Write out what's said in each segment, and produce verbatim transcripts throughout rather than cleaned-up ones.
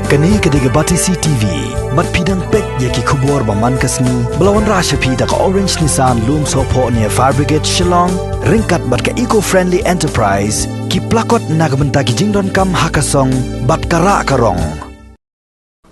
Kane ka dei ka Batesi T V. Bad phi dang peit ïa ki khubor ba man ka sngi ba la wanrah sha phi da ka Orange Nissan Lumsohphoh near Fire Brigade Shillong, ryngkat bad ka Eco Friendly Enterprise, ki plakot na ka bynta ki jingdonkam ha ka song bad ka rah ka rong.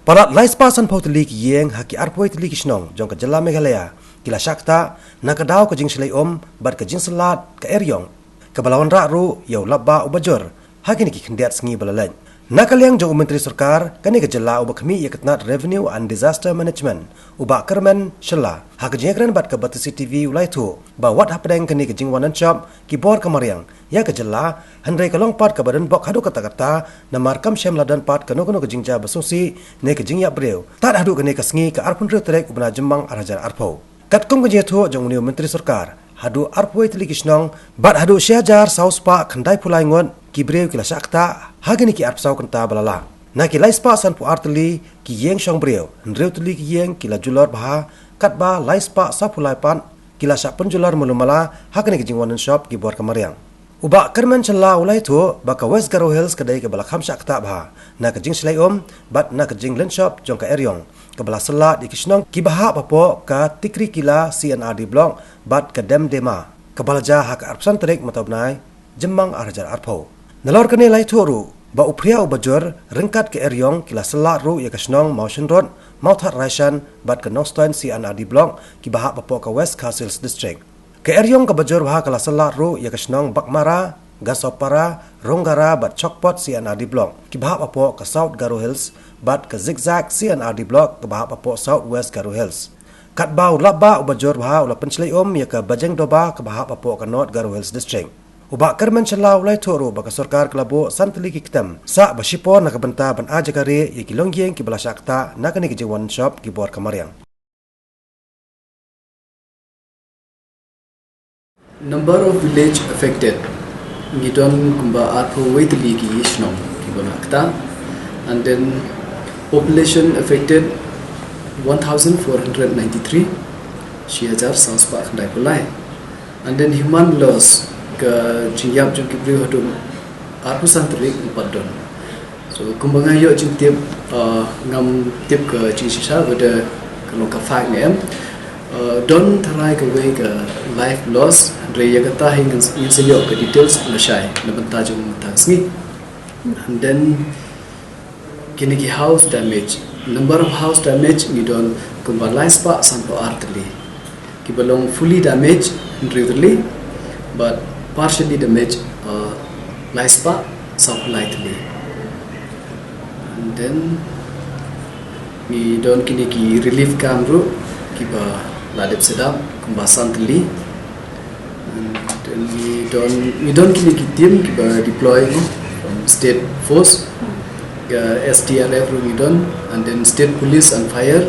Palat lai spah sanphew tylli ki ïing ha ki arphew tylli ki shnong jong ka jylla Meghalaya ki la shah ktah na ka daw ka jingshlei um bad ka jingsyllad ka eriong, kaba la wanrah ruh ïa u lapbah uba jur ha kine ki khyndiat sngi ba la leit. Na ka liang jong u Myntri Sorkar kane ka jylla uba khmih ïa ka tnat Revenue and Disaster Management, u Bah Kyrmen Shylla, ha ka jingïakren bad ka Batesi T V u la ïathuh ba wat hapdeng kane ka jingwan lynshop ki bor ka mariang ïa ka jylla, hynrei ka long pat kaba donbok haduh katta katta, namar kam shym la don pat kano kano ka jingjia ba sngewsih ne ka jingïap briew tad haduh kane ka sngi, ka arphew hynriew tarik u bnai Jymmang ar hajar arphew. Katkum ka jingïathuh jong une u Myntri Sorkar, haduh arphew tylli ki shnong bad haduh shi hajar saw spah khyndaiphew lai ngut ki briew ki la shah ktah ha kine ki arphew saw kynta ba la lah. Na ki lai spah sanphew ar tylli ki ïing shong briew, hynriew tylli ki ïing ki la julor bha, katba lai spah sawphew lai pat ki la shah pynjulor malu mala ha kane ka jingwan lynshop ki bor ka mariang. U Bah Kyrmen Shylla u la ïathuh ba ka West Garo Hills ka dei kaba la kham shah ktah bha na ka jingshlei um bad na ka jinglynshop jong ka eriong, kaba la syllad ïa ki shnong kiba hap hapoh ka Tikrikilla C and R D Block bad ka Demdema, kaba la jia ha ka arphew san tarik mynta u bnai Jymmang ar hajar arphew. Nalor kane la ïathuh ruh ba u phria uba jur ryngkat ka eriong ki la syllad ruh ïa ka shnong Mawshynrut, Mawthadraishan bad ka Nongstoiñ C and R D Block kiba hap hapoh ka West Khasi Hills District. Ka eriong kaba jur bha ka la syllad ruh ïa ka shnong Baghmara, Gasopara, Rongara bad Chokpot C and R D Block kiba hap hapoh ka South Garo Hills bad ka Zikzak C and R D Block kaba hap hapoh South West Garo Hills. Katba u lapbah uba jur bha u la pynshlei um ïa ka Bajengdoba kaba hap hapoh ka North Garo Hills District. U Bah Kyrmen Shylla u la ïathuh ruh ba ka sorkar ka la buh san tylli ki ktem sah ba shipor na ka bynta ban ai jaka rieh ïa ki longïing kiba la shah ktah na kane ka jingwan lynshop ki bor ka mariang. Number of village affected, ngi don kumba arphew wei tylli ki shnong kiba la ktah. And then population affected one thousand four hundred ninety-three, shi hajar saw spah khyndaiphew lai. And then human loss, ka jingïap jong ki briew haduh arphew san tarik ngim pat don. So kumba nga ïoh jingtip, uh, ngam tip ka jingshisha whether ka long ka fact ne em. Uh, don tharai kawei ka life loss, hynrei ïa kata hi ngin, ngin sa ïoh ka details lashai na bynta jong mynta ka sngi. And then kine ki house damage, number of house damage ngi don kumba lai spah sanphew ar tylli. Kiba long fully damaged hynriew tylli, but partially damaged, uh, lai spah sawphew lai tylli. And then ngi don kine ki relief camp ruh kiba la dep set up kumba san tylli. And then ngi don, ngi don kine ki team kiba deploy, no, from state force, uh, S D R F ruh ngi don, and then state police and fire,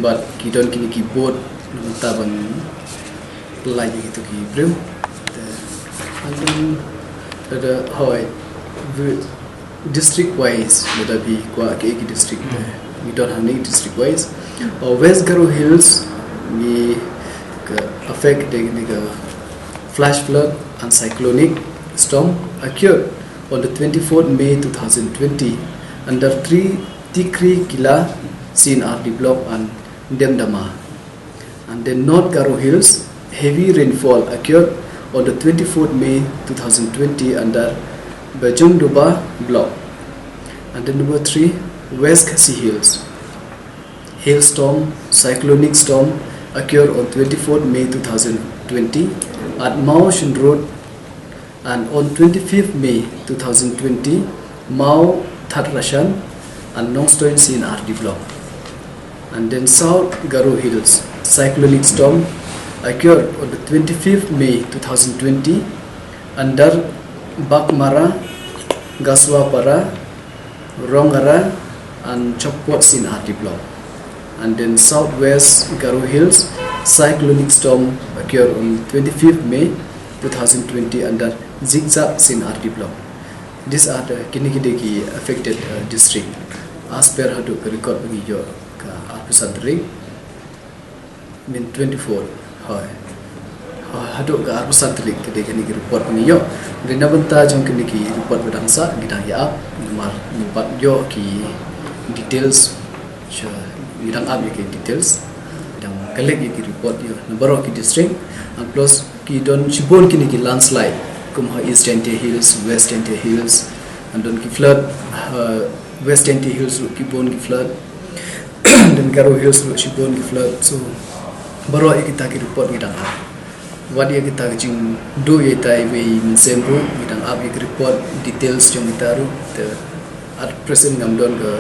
but ki don kine ki boat na bynta ban pynlait ïa kito ki briew. Te, and then, lada, hoi, vi-, district wise, lada phi kwah ki, ki district, hmm, te, ngi don hangne district wise. Hmm. Uh, West Garo Hills, ngi ka affect da kane ka flash flood and cyclonic storm occurred on the twenty-fourth May two thousand twenty under three Tikrikilla C and R D block and Demdama. And then North Garo Hills, heavy rainfall occurred on the twenty-fourth May two thousand twenty under Bajengdoba block. And then number three, West Khasi Hills. Hailstorm, cyclonic storm occurred on twenty-fourth May two thousand twenty at Mawshynrut. And on twenty-fifth May two thousand twenty, Mawthadraishan and Nongstoiñ C and R D block. And then South Garo Hills, cyclonic storm occurred on the twenty-fifth May two thousand twenty under Baghmara, Gasuapara, Rongara and Chokpot C and R D block. And then Southwest Garo Hills, cyclonic storm occurred on twenty-fifth May two thousand twenty under Zikzak C and R D block. These are the, kine ki dei ki affected, uh, district. As per haduh ka record ba ngi ïoh ka arphew san tarik. Min twenty-four. Hoi. Ha, haduh ka arphew san tarik ka dei kine ki report ba ngi ïoh. Hynrei na bynta jong kine ki report ba dang sah, ngi dang ïa ap, namar ngim pat ïoh ki Details, sha, ngi dang ap ïa ki details, ngi dang collect ïa ki report ïa na baroh ki district, and plus ki don shibun kine ki landslide kum ha East Jaintia Hills, West Jaintia Hills, and don ki flood, uh, West Jaintia Hills ruh ki bun ki flood, then Garo Hills ruh shibun ki flood. So baroh ïa kita ki report ngi dang ap. Wat ïa kita ki jingduh ïa ita iwei i mynsiem ruh ngi dang ap ïa ki report details jong kita ruh. Te at present ngam don ka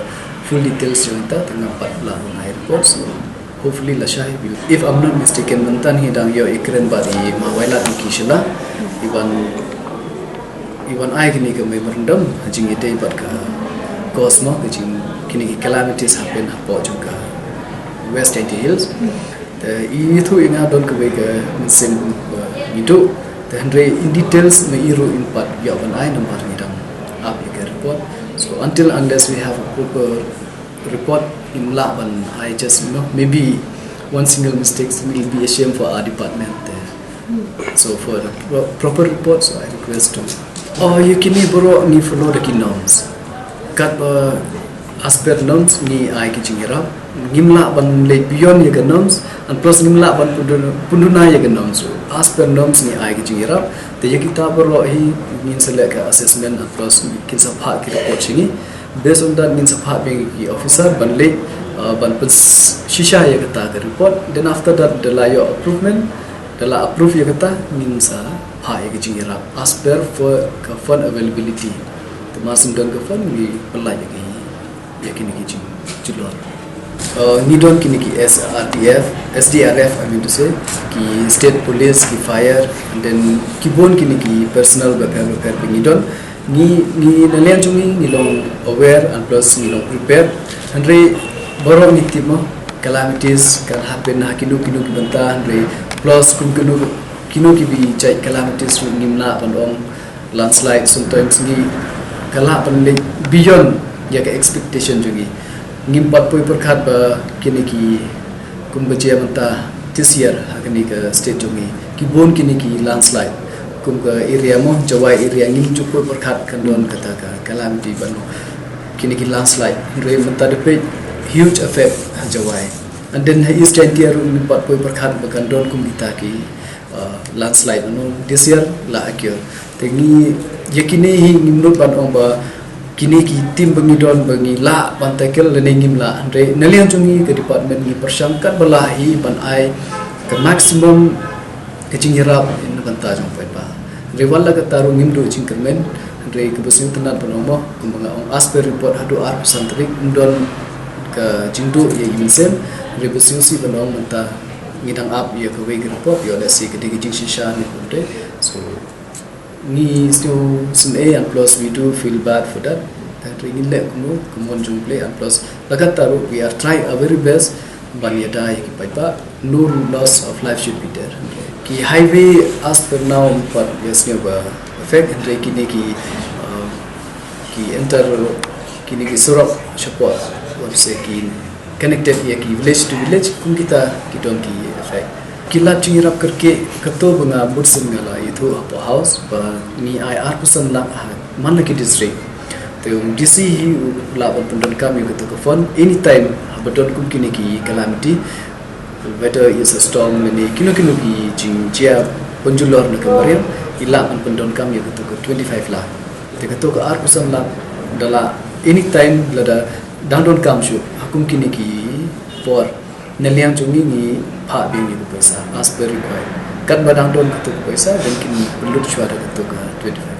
full details jong kita, te ngam pat lah ban ai report. So hopefully lashai, if I'm not mistaken, mynta ngi dang ïoh ïakren bad i Mawailat Nikki Shylla, i ban, i ban ai kine ki memorandum ha jingïadei bad ka cause mo, ka jing, kine ki calamities happen hapoh jong ka West Jaintia Hills. Te i ïathuh ïa nga don kawei ka mynsiem ba ngi duh. Te hynrei in details ma i ruh im pat ïoh ban ai namar ngi dang ap ïa ka report. So until unless we have a proper report, ngim lah ban ai just, you know, maybe one single mistake will be a shame for our department. Te so for the pro- proper report, so I request to, oh, ïa kine baroh ngi follow da ki norms. Katba as per norms ngi ai ki jingïarap. Ngim lah ban leit beyond ïa ka norms, and plus ngim lah ban pyndu- pynduna ïa ka norms. So as per norms ngi ai ki jingïarap. Te ïa kita baroh hi ngin sa leh ka assessment, and plus kin sa phah ki report sha ngi. Based on that ngin sa phah biang ki officer ban leit, uh, ban pynshisha ïa kata ka report. Then after that da la ïoh approval, da la approve ïa kata, ngin sa phah ïa ka jingïarap as per for ka fund availability. Te mar shu don ka fund ngi pynlait ïa ki, ïa kine ki jingjulor. Uh, ngi don kine ki S R T F, S D R F, I mean to say, ki state police, ki fire, and then ki bun kine ki personnel bapher bapher ba ngi don. Ngi, ngi na liang jong ngi ngi long aware and plus ngi long prepared. Hynrei baroh ngi tip mo, calamities kan happen ha kino kino ki bynta, hynrei plus kum kino kino ki ba jait calamities ruh ngim lah ban ong landslide, sometimes ngi ka lah ban leit beyond ïa ka expectation jong ngi. Ngim pat poi pyrkhat ba kine ki kum ba jia mynta this year ha kane ka state jong ngi ki bun kine ki landslide. Kum ka area mo, Jowai area, ngim ju poi pyrkhat kan don kata ka calamity ban kine ki landslide. Hynrei mynta da peit huge effect ha Jowai. And then ha East Jaintia ruh ngim pat poi pyrkhat ba kan don kum kita ki, uh, landslide, you know, this year la occur. Te ngi, ïa kine hi ngim nud ban ong ba kine ki team ba ngi don ba ngi lah ban tackle lane ngim lah. Hynrei na liang jong ngi ka department ngi pyrshang katba lah hi ban ai ka maximum ka jingïarap na ka bynta jong paidbah. Hynrei wat la katta ruh ngim duh jingkyrmen. Hynrei kaba sngewtynnat ban ong mo, kumba nga ong, as per report haduh arphew san tarik ym don ka jingduh ïa i mynsiem. Hynrei ba sngewsih ban ong mynta ngi dang ap ïa kawei ka report, ïoh lehse ka dei ka jingshisha ne kumta. So ngi sngewsih, and plus we do feel bad for that. Hynrei ngin leh kumno, ka mon jong U Blei, and plus la katta ruh we are trying our very best ban ïada ïa ki paidbah. No loss of life should be there. Ki highway as per now ym pat ïasngew ba affect, hynrei kine ki, uh, ki inter, kine ki surok shapoh, wat se ki connected ïa ki village to village, kum kita ki don ki effect. Ki lad jingïarap kyrkieh, kato ba nga mut sien nga la ïathuh hapoh House ba ngi ai arphew san lak ha man la ki district. Te u D C hi u lah ban pyndonkam ïa kato ka fund anytime haba don kum kine ki calamity, whether it's a storm lane kino kino ki jingjia pynjulor na ka mariang, i lah ban pyndonkam ïa kato ka twenty-five lakh. Te kato ka arphew san lak da lah anytime lada dang donkam shuh ha kum kine ki por, na liang jong ngi ngi phah biang ïa ka pisa as per required. Katba dang don kato ka pisa, then kin pynlut shuwa da kato ka twenty-five.